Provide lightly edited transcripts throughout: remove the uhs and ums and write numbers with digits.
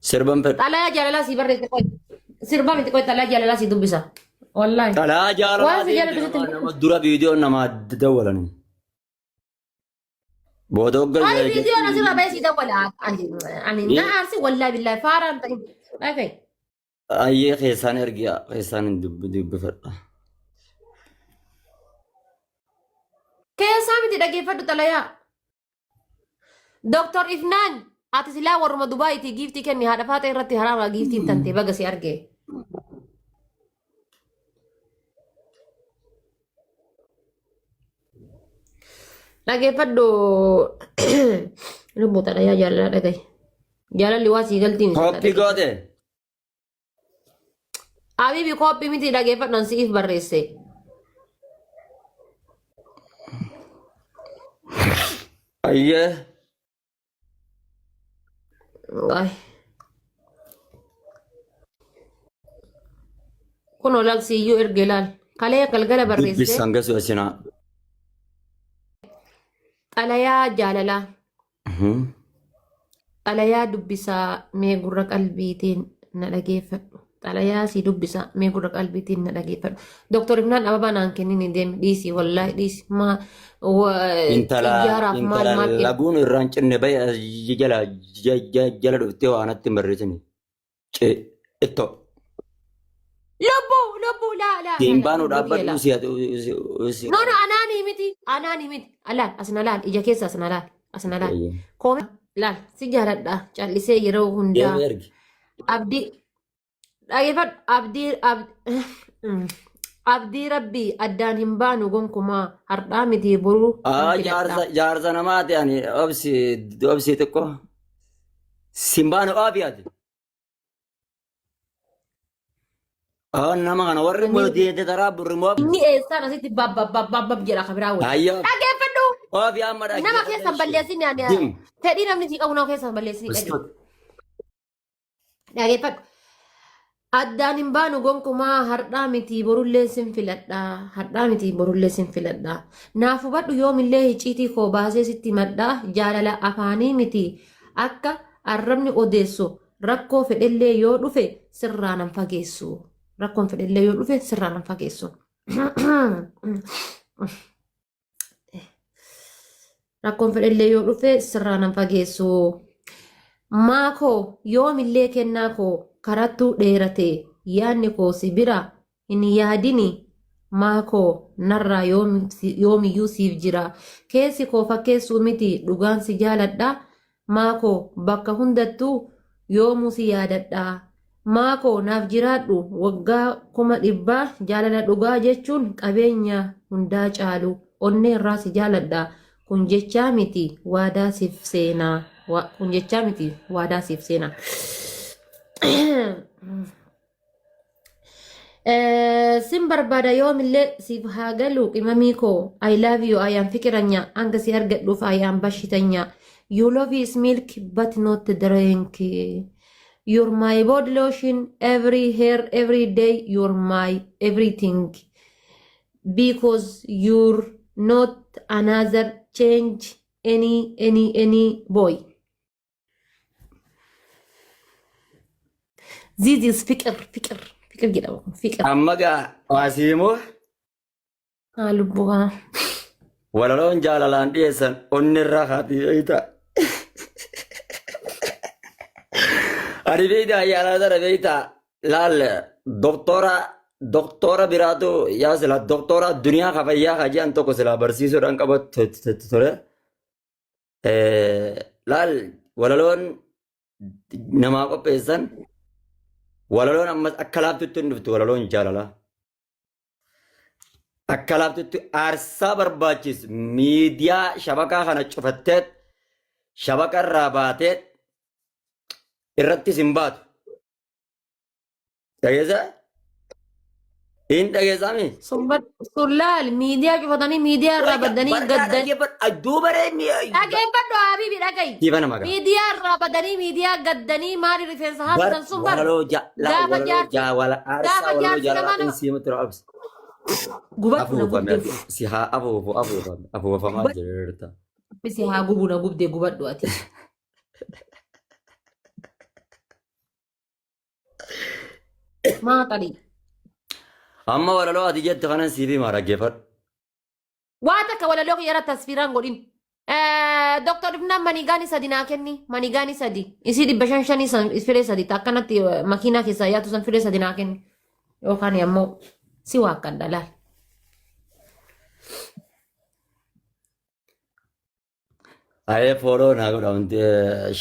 Sirban fedhu. Xalayaa jaalalaa sii barreesse qoy. Sirba miti qoy xalayaa jaalalaa sii dubbisa. Wallaahi. Xalayaa jaalalaa Waan si jaaladhu sitti nama nama dura viidiyoo namaa dawwalanii. Booda hogga Ay viidiyoon asirraa bahee sii dawwala. Ani ani na aarsi wallaahi billaahi faaraan ta'in. Dhaga'i. Ayyee keessaan ergiya keessaan hin dubbifadha. Keessaa miti dhageeffadhu xalayaa. Doktor Ifnaan ati silaa warruma Dubaayitii giiftii kenni haadha faaxee irratti haraama giiftiin tante baga si arge. Dhageeffadhu lubbuu xalayaa jaalalaa dhagahi. Jaalalli waa sii galtii miti. Koppii goote. Habibi kooppii miti dhageeffadhu an si'iif barreesse. Ayyee. Ay. Kunoo laal siyyuu erge laal. Kalee galgala barreesse. Dubbisaan gasu asinaa. Xalayaa jaalalaa. Xalayaa dubbisaa mee gurra qalbiitiin na dhageeffadhu. Xalayaa si dubbisaa mee gurra qalbiitiin na dhageeffadhu. Doktor Ifnaan ababaa naan kennin deemi dhiisi wallaahi dhiisi. Maa Intala xiyyaaraaf maal intala maal kenni. laguun irraan cinne bahe jala jala dhuftee waa natti hin barreessini. Ce ittoo. Lubbuu lubbuu laa laa laa laa Siin baanu lubbuu kiyya dhaabbadhu laa. si ati si. No no anaanii miti anaanii miti alaal asna laal ija keessa asna laal asna laal. Koome laal si jaaladha callisee yeroo hundaa Deemee ergi. abdii dhageeffadhu abdii abdii rabbii addaan hin baanu gonkumaa har'aa miti boruu nan Aa filadha. jaarsa jaarsa namaati ani obsi obsi xiqqoo. Siin baanu oofi ati. Aa nama kana warri Inni deete taraa burri moo inni eessaan asitti babbabbabbab jedha kabiraa wayii. Ayyaa Dhageeffadhu oofi amma nama dhaggeeffadha keessan ishee. balleessinni ani Dim. fedhii namni sii qabu nama keessan balleessinni dhage. Dhageeffadhu. Addaan hin baanu gonkumaa har'aa miti borullee sin filadha. Har'aa miti borullee sin filadha. Naaf hubadhu yoomillee hiciitii koo baasee sitti himadha. Jaalala afaanii miti akka arrabni odeessu rakkoo fedhellee yoo dhufe sirraa nan fageessu. Rakkoon fedhellee yoo dhufe sirraa nan fageessu. Rakkoon fedhellee yoo dhufe sirraa nan fageessu. Maa koo yoomillee kennaa koo karattuu dheerate yaadni koo si bira hin yaadini maa koo narraa yoomiyyuu siif jira. Keessi koo fakkeessuu miti dhugaan si jaaladha. Maa koo bakka hundattuu yoomuu si yaadadha. Maa koo naaf jiraadhu waggaa 100,000 jaalala dhugaa jechuun qabeenya hundaa caalu onnee irraa si jaaladha kun jechaa miti waadaa siif seenaa kun jechaa miti waadaa siif seenaa. Sin barbaada yoomillee siif haa galu qimamii koo I love you I am fiqiranya hanga si argadhuuf I am bashitanya you love is milk but not drink you're my body lotion every hair every day you're my everything because you're not another change any any any boy This is fiqir fiqir fiqir jedhama kun fiqir. Amma gaa waasiimoo Haa lubbuu haa. walaloon jaalalaan dhiyeessan onni irraa kaatii beeyta. Ani beeyta ayyaana tana beeyta laal doktora doktora biraatu yaa sila doktora addunyaa kafayyaa kaji'an tokko silaa barsiisuudhaan qabatu ture. Laal walaloon namaa qopheessan walaloon ammas akka laaftutti hin dhuftu walaloon jaalalaa. Akka laaftutti aarsaa barbaachisu miidiyaa shabakaa kana cufattee shabaka irraa baatee irrattis hin baatu. Dhageessaa? Hin dhageessaami? Sun laal miidiyaa cufatanii miidiyaa irraa baddanii Barkaa gaddan. dhaggeeffadhu. Duuba ree Dhaggeeffadhu Habibi dhagayi. Siifa nama gaa. Miidiyaa irraa badanii miidiyaa gaddanii maali rifeensa Bar haasatan sun bar. walaloo jaalala Gaafa walaloo jaarsi jaawala aarsaa gaafa walaloo jaarsi namaa jaalalaa nama siima tura obsi. gubadhu na Afuufame gubde. si haa afuufu afuufame afuufamaa Gubadhu jirta. si haa gubu na gubde gubadhu ati. Maaxalii. Amma walaloo ati jette kanan siif hima dhaggeeffadhu. Waa takka walaloo kiyya irratti tasfiiraan godhin. Doktor Ifnaan manigaanii sadi naa kenni. Manigaanii sadi. Isii 500 500 san firee sadi ta akkanatti makiinaa keessaa yaatu san firee sadi naa kenni. Yookaan ammoo si waaqqadha laal. Ayee fooloo naa godha wanti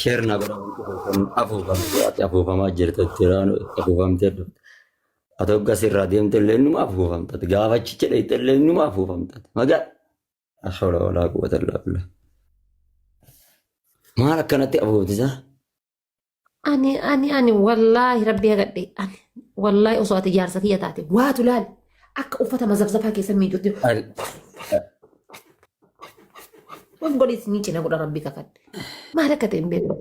sheer naa godha wanti kun afuufamtee ati afuufamaa jirta itti afuufamtee dhufte. Ati hogga sirraa deemte illee numa afuufamta. Ati gaafa achi jedhe illee numa afuufamta. Magaa. Hawla walaa quwwata illaa billah. Maal akkanatti afuufti isaa? Ani wallaahi rabbii agadhe ani wallaahi osoo ati jaarsa kiyya taate waatu laal akka uffata mazafzafaa keessa miicutti of godhi isinii cina godha rabbii kakadhe maal akka ta'e hin beeku.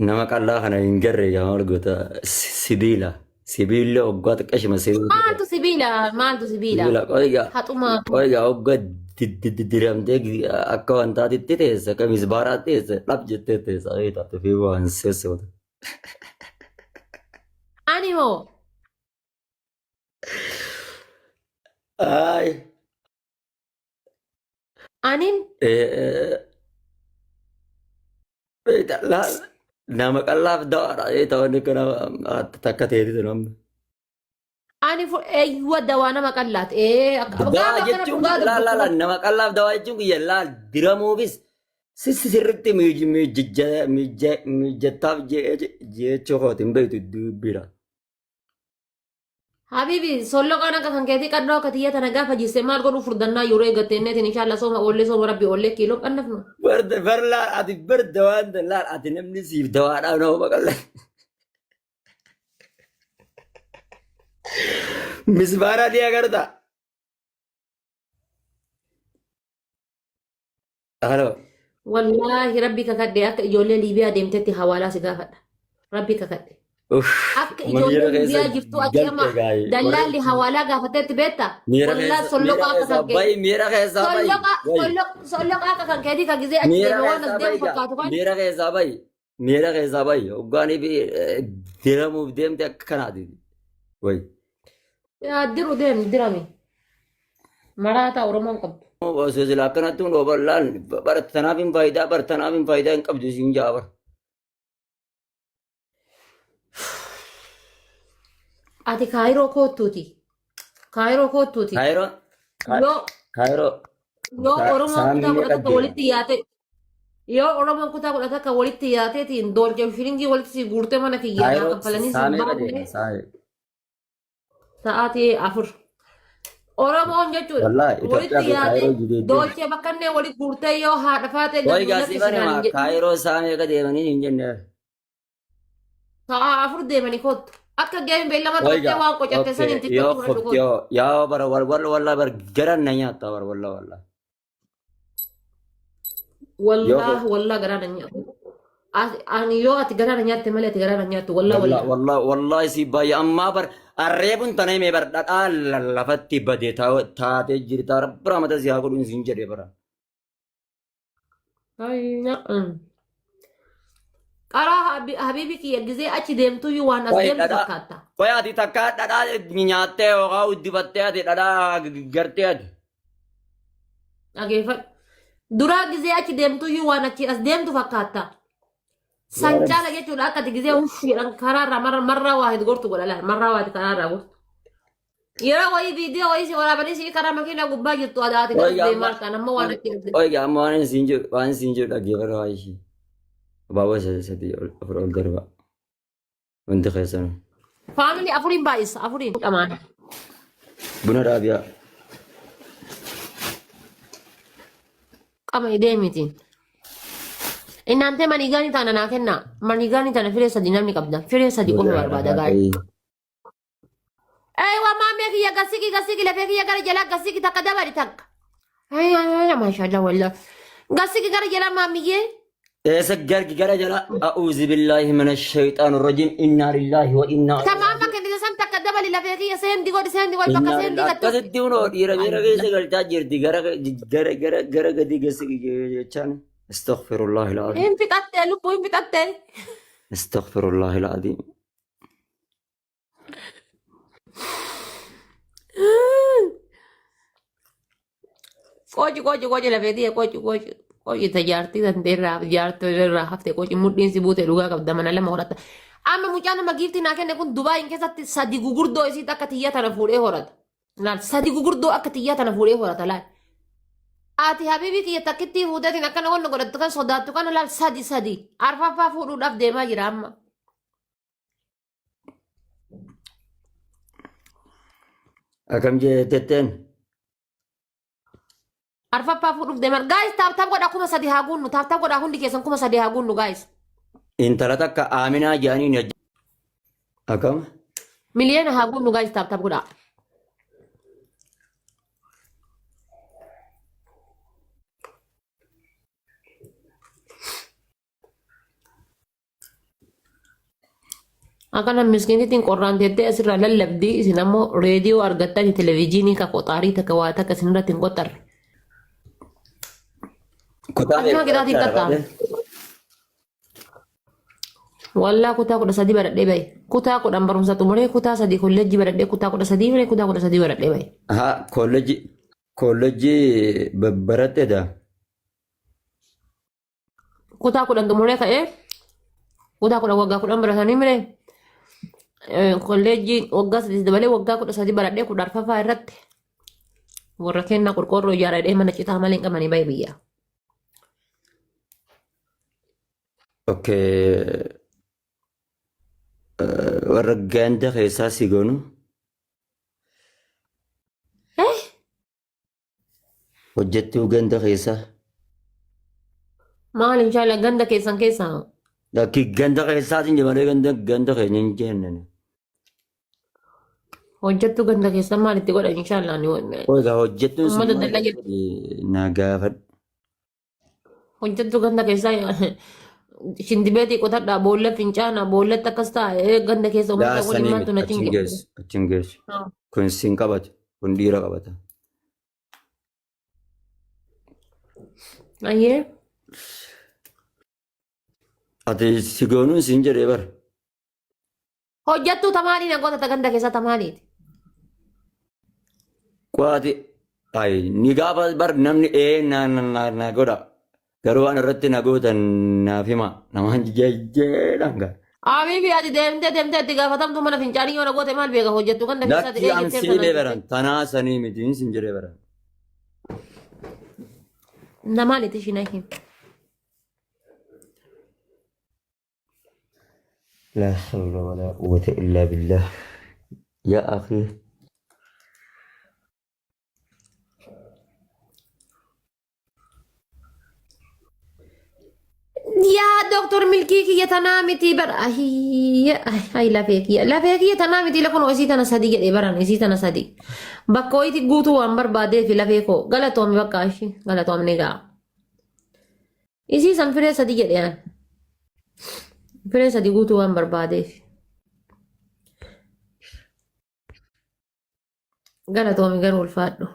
Nama qallaa kana hin garre yaa maal goota sibiila. Sibiilli hoggaa xiqqashima sibiila. Maaltu sibiila maaltu sibiila Sibiila qoygaa haxumaa qoygaa hoggaa diddiramtee akka wantaatitti teessa akka misbaaraatti teessa dhab jettee teessa ayii taate fi waan sessoota. Ani hoo Ay. Anin Laal nama qallaaf dawaadha. Wanni kun takka ta'eeti namni. Ani eeyyuwa dawaa nama qallaati. Ee akka Dawaa gaafa akkana jechuun dhugaa laal laal dubbatu. laal nama qallaaf dawaa jechuun kiyya laal diramuufis sissi sirriitti miijjattaaf jechuu kooti hin beektu dubbiidha. Habibi solloqaan akka kan keetii qadhoo akka tiyya tana gaafa jisse maal godhuu furdannaa yeroo eeggatte inneetiin inshallah sooma oollee sooma rabbi oollee kiiloo qannafnu. Barda bar laal ati bar dawaan laal ati namni siif dawaadhaaf nama qalla. Misbaara ni agarta. Halo. Wallaahi rabbi kakadhe akka ijoollee Liibiyaa deemtetti hawaalaa si gaafadha. Rabbi kakadhe. Uff. Akka Amma miira ijoollee keessa Liibiyaa jirtu achi galte amma gaa'e. dallaalli hawaalaa gaafatetti beekta. Miira Wallaahi keessa miira solloqa akka keessaa kan kee. bayi miira keessaa bayi. Solloqa Bayi. solloqa akka kan keetii kan gizee achi Miira deeme waan as keessaa deemu bayi gaa. fakkaatu kan. Miira keessaa bayi. Miira keessaa bayi. Hoggaanii fi diramuuf deemte akka kanaati. Wayi. Yaa diru deem dirami. Maraataa Oromoon qabdu. Osoo sila akkanatti hun oballaan bara tanaaf hin faayidaa bara tanaaf hin faayidaa hin qabdu siin jaa bara. Ati Kaayiroo koottuuti. Kaayiroo koottuuti. Kaayiroo Yoo Kaayiroo yoo Oromoon saamni kutaa meeqa 11 deema? walitti yaate yoo Oromoon kutaa 11 walitti yaateetiin doolchee shilingii walitti si guurtee mana kiyyaa naa Kaayiroo kaffalanii saa sin meeqa baafne deema? Saa sa'aatii 4. Oromoon jechuudha Wallaahi Itoophiyaa walitti fi yaatee Kaayiroo jideeddee. doolchee bakkannee walitti guurtee yoo haadha faatee Wayi gad nu gaasii lakkisi naan banema hin jedhin. Kaayiroo saa meeqa deemanii hin jenne. Sa'a 4 deemanii kottu. Akka geemi beellama Wayi qabattee gaa waan qocatte san okay hin yoo xiqqoo fudhadhu kofti kottu. yoo yaa bara wal wal walla bar garan na nyaatta bar walla walla. Yoo Wallaah wallaah garaa na nyaatu. Ani yoo ati garaa na nyaatte malee ati garaa na nyaattu wallaah walla wallaah. walla wallahi si baay'ee ammaa bar arreebun tana himee bar dhadhaa lafatti bade taatee jirta rabbi rahmata si haa godhu siin jedhe bara. Qaraa habiibi kiyya gizee achi deemtuyyuu waan as Qoy deemtu dhadhaa fakkaatta. qoy ati takkaa dhadhaa nyaattee yookaan uddifattee ati dhadhaa gartee ati. Dhageeffadhu. Duraa gizee achi deemtuyyuu waan achi as deemtu fakkaatta. San caala jechuudha akka ati gizee uff jedhan karaarraa marraa waa itti gortu godha laal marraa waa itti karaarraa gortu. Yeroo wayii viidiyoo wayii si waraabanii si karaa makiinaa gubbaa jirtu adaati garas Oiga deemaa amma kan amma waan achi as deemu. oiga amma waan siin jedhu waan siin jedhu dhaggeeffadhu waa ishii. Abaaboo sadii sadii ol afur ol darba hundi keessanuu. Faamilii afuriin baay'isa afuriin dhamaan. Buna dhaabiyaa. Qama idee miti. Innaantee manigaanii taana naa kennaa. Manigaanii taana firee sadi namni qabda. Firee sadi qofa barbaada gaarii. Eewa maammee kiyya gassiki gassiki lafee kiyya gara jalaa gassiki takka dabali takka. Ayyaa maashaallah wallah. Gassiki gara jalaa maammiyyee. Eessa gargi gara jala a'uuzu billaahi mina shayxaan rajiim innaa lillaahi wa innaa Tama amma kennite san takka dabali lafee kiyya seendi godhi seendi godhi bakka innaa seendi lillaahi gattu. akkasitti hunoo dhiira miira keessa galchaa jirti gara gara gara gara gadi gassiki jechaan astaghfirullahi alazim Hin fixattee lubbuu hin fixattee. astaghfirullahi alazim. Qooci qooci qooci lafee tiyya qooci qooci qooci ta jaartii tantee irraa jaartii irraa hafte qooci mudhiin si buute dhugaa qabda mana lama horatta. Amma mucaan nama giiftii naa kenne kun Dubaayin keessatti sadi gugurdoo isiit akka tiyya tana fuudhee horata. Laal sadi gugurdoo akka tiyya tana fuudhee horata laal. Ati habiibii kiyya takkittii fuuteetiin akkana wanna godhattu kan sodaattu kana laal sadi sadi arfaffaa fuudhuudhaaf deemaa jira amma. Akkam jetteen? Arfaffaa fuudhuuf deeman. Guys tap tap godhaa 3000 haa guunnu. Tap tap godhaa hundi keessan 3000 haa guunnu guys. Intala takka Aaminaa jedhaniin akkam? Miliyoona haa guunnu guys tap tap godhaa. Akkana miskiinittiin qorraan teettee asirraa lallabdii isin ammoo reediyoo argattanii televijiinii ka qoxaarii takka waa takka isin irratti hin qoxarre. Kutaa Akkuma meeqa qixaatiin barattaa qaxxaama. baate? Wallaa kutaa 13 baradhee bahe. Kutaa 10 barumsa xumuree kutaa 3 kolleejjii baradhee kutaa 13 bahe kutaa 13 baradhee bahe. Haa kolleejjii kolleejjii baratteeta? Kutaa 10 xumuree ka'ee kutaa 10 waggaa 10 baratanii mire kolleejjii waggaa 3 dabalee waggaa 13 baradhee 14ffaa irratti warra kennaa qorqoorroo ijaaradhee mana citaa malee hin qabanii bahe biyyaa. Okay. Warra ganda keessaa si goonu Eh? Hojjettuu ganda keessaa. Maal inshallah ganda keessan keessaa Lakki ganda keessaatiin jedhe malee ganda ganda keenya hin jenne. Hojjettuu ganda keessan maal itti godhan inshallah ni Egaa hojjettuun sun Uummata maal dallaa jedhe na gaafadhu. Hojjettuu ganda keessaa shintibeetii qotadhaa boolla fincaana boollatti akkas ta'a ganda keessa uummata waliin Laasanii maaltu miti na achi hin cinqe. geessu achi hin geessu. Kun siin qabatu kun dhiira qabata. Ayyee. Ati si goonuun siin jedhee bara. Hojjettuu tamaanii na goota ganda keessa tamaaniiti. Qo'aati ay ni gaafa bar namni ee na na na na godha. Garuu waan irratti na gootan naaf hima. Namaan jejjeedhaan gaa. Abiibi ati deemtee deemtee itti gaafatamtu mana fincaanii yoo na goote maal beeka hojjettu ganda keessaati Lakkii ee an jettee siilee sana baran tanaa sanii miti sin jedhee baran. Namaaliiti ishiin ahiin. لا حول ولا قوة إلا بالله يا أخي. Yaa Dooktor Milkii kiyya tanaa miti bara ayi lafee kiyya lafee kiyya tanaa miti lafa isii tana sadi jedhee baran isii tana sadi bakka wayiiti guutuu waan barbaadeef lafee koo galatoomi bakka ishii galatoomni ga'a. Isii san firee sadi jedhee an firee sadi guutuu waan barbaadeef galatoomi garuu ulfaadhu.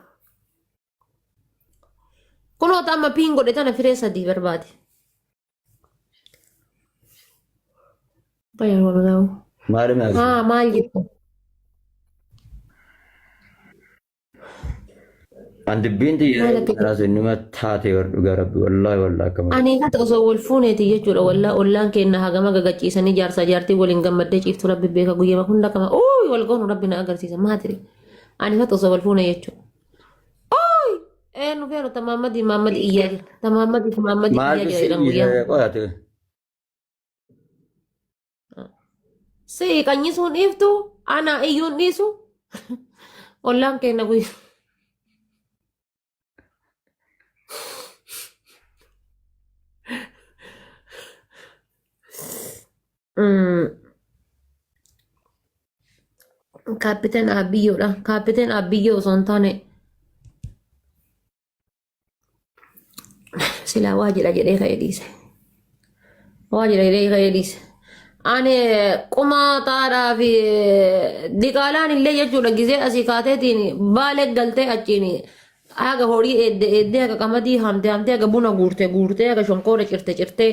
Kunoo amma piin godhe tana firee sadii barbaade. Baay'ee walalaa'u. Maali maali? Haa maal jettu? An dubbiin tiyya Maal akka karaa sun nima taate bar dhugaa rabbi wallaahi wallaahi akka malee. Ani hata osoo wal fuuneeti jechuudha wallaa ollaan keenya hagama gagaciisanii jaarsaa jaartii waliin gammaddee ciiftu rabbi beeka guyyama hunda kama ooy wal goonu rabbi na agarsiisa maatiri ani hata osoo wal fuune jechuudha. Ooy eenyu feenu tamaamadii maamadii iyyaa jira tamaamadii tamaamadii iyyaa Maaltu jira si jedhan guyyaa. dhiise qo'ate? Si qanyisuun dhiiftu ana iyyuun dhiisu ollaan keenya guyyaa. Kaappiteen Abiyyoodha. Kaappiteen Abiyyoo osoo hin taane Silaa waa jedha jedhee ka'ee dhiise. Waa jedha jedhee ka'ee dhiise. Ani qumaxaadhaa fi diqaalaan illee jechuudha gizee asii kaateetiin baalee galtee achiin haga horii eedde eeddee haga qamadii haamte haamtee haga buna guurte guurtee haga shonkoora cirte cirtee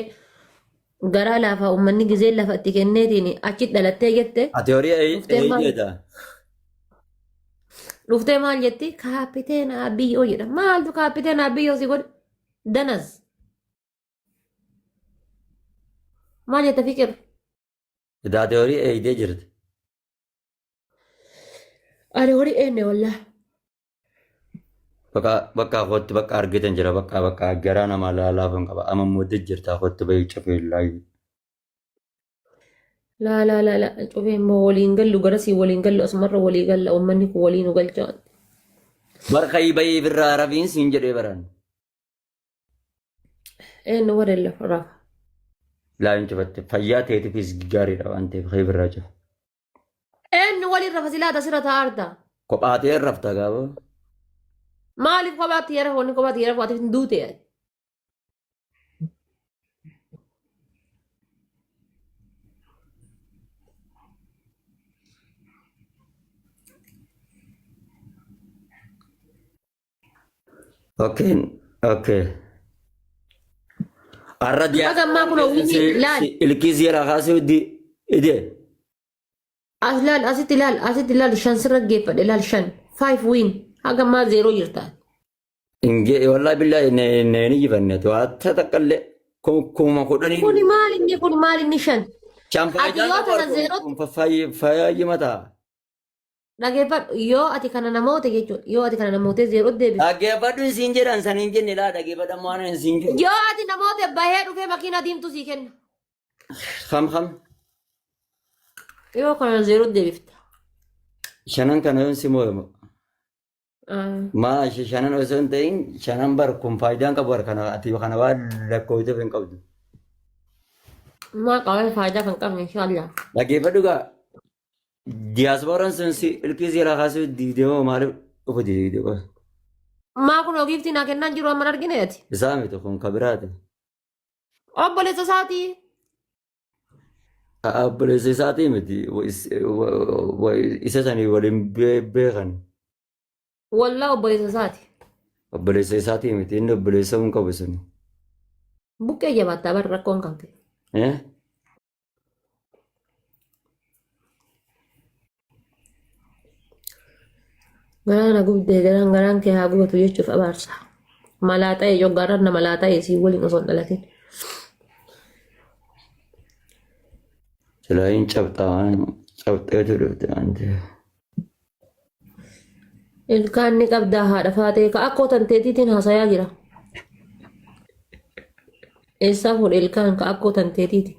garaa laafaa uummanni gizee lafa itti kenneetiin achi dhalattee jette Ati horii dhuftee maal eeyyeeta. Dhuftee maal jetti? Kaapiteena Abiyyoo jedha. Maaltu kaapiteena Abiyyoo si godhe? Danas. Maal jetta Fiqir? Idaate horii eeydee jirti. Ani horii eenye wallah. Bakka bakka kootti bakka argitan jira bakka bakka garaa namaa laalaafan qaba. Amma immoo jirta kootti bahii cufee laayu. Laa laa laa laa cufee immoo waliin gallu garasii waliin gallu asumarra walii galla uummanni kun walii nu galcha. Barkayii bahii birraa rafiin siin jedhee baran. Eenyu warra lafa rafa. Laayin cufatte fayyaa teetiifis gaariidha waan ta'eef kayii birraa cufa. Eenyu waliin rafa silaa tasirra taa'aa arta. Kophaa ta'ee rafta gaafa. Maaliif kophaatti yara wanni kophaatti yara kophaatti hin duute ati? Okay, okay. Arra Haga ammaa kun hawwinni laal. ilkii seeraa kaasuu di ide. As laal asitti laal asitti laal shan sirra geeffadhe laal shan five win haga ammaa zeeroo jirta. Inge wallahi billahi ne ne ni jifanne waa takkallee 10,000. Kuni maal inni kun maal inni shan. Shan Ati faayidaa yoo qabu tana argu zeerootti kun faayaa mataa. Dhageeffadhu yoo ati kana namoota jechuudha yoo ati kana namoota zeerootti deebifte. Dhaggeeffadhu isiin jedhan san hin jenne laa dhaggeeffadhu waan isiin jedhu. Yoo ati namoota bahee dhufee makiinaa diimtuu sii kenna. Kam kam Yoo kana zeerootti deebifta. Shanan kana yoon si moo'e maa shanan osoo hin ta'in shanan bar kun faayidaan qabu bar kana ati kana waan lakkoofteef hin qabdu. Maa qabee faayidaa kan qabne inshallah. Dhaggeeffadhu gaa diyaaspooraan sun si ilkii seeraa kaasuu diidee maaliif dhufu diidee qofa. Maa kun ogiiftii naa kennaan jiru amma hin argine ati. Isaa miti kun kabiraati. Obboleessa isaatii. Obboleessa isaatii miti isa sanii waliin beekan. Wallaa obboleessa isaati. Obboleessa isaatii miti inni obboleessa hin qabu suni. Buqqee jabaattaa bar rakkoon kan ta'e. Eh? Garaan na gubdee garaan garaan kee haa gubatu jechuuf abaarsa. Malaa ta'e joggaarraan na malaa ta'e sii waliin osoo hin dhalatin. Silaa hin cabxaa waan cabxeetu dhufte waan ta'eef. Ilkaan ni qabdaa haadha faatee ka akkoo tanteetiitiin haasayaa jira. Eessaa fuudhe ilkaan ka akkoo tanteetiiti.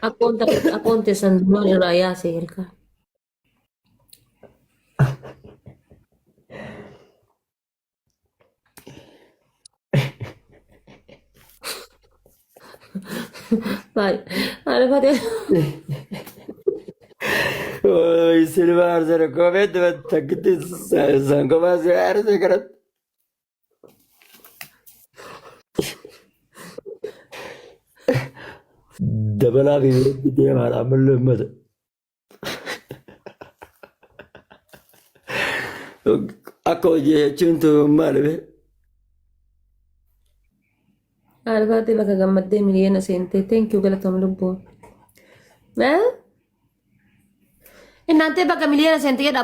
Akkoon akkoon teessan duraan irraa yaase ilkaan. Baay'ee. Haadha faatee. Silva arsene komeetti takkitti sankobaa si arsee kanatti. Dabalaa fi biratti deemaadha ammallee ummata. Akka hojii jechuun tun maali bee? Haadha faatee bakka gammaddee miliyoona seentee thank you galatoom lubbuu. Eh? Innaantee bakka miliyoona seentee jedha.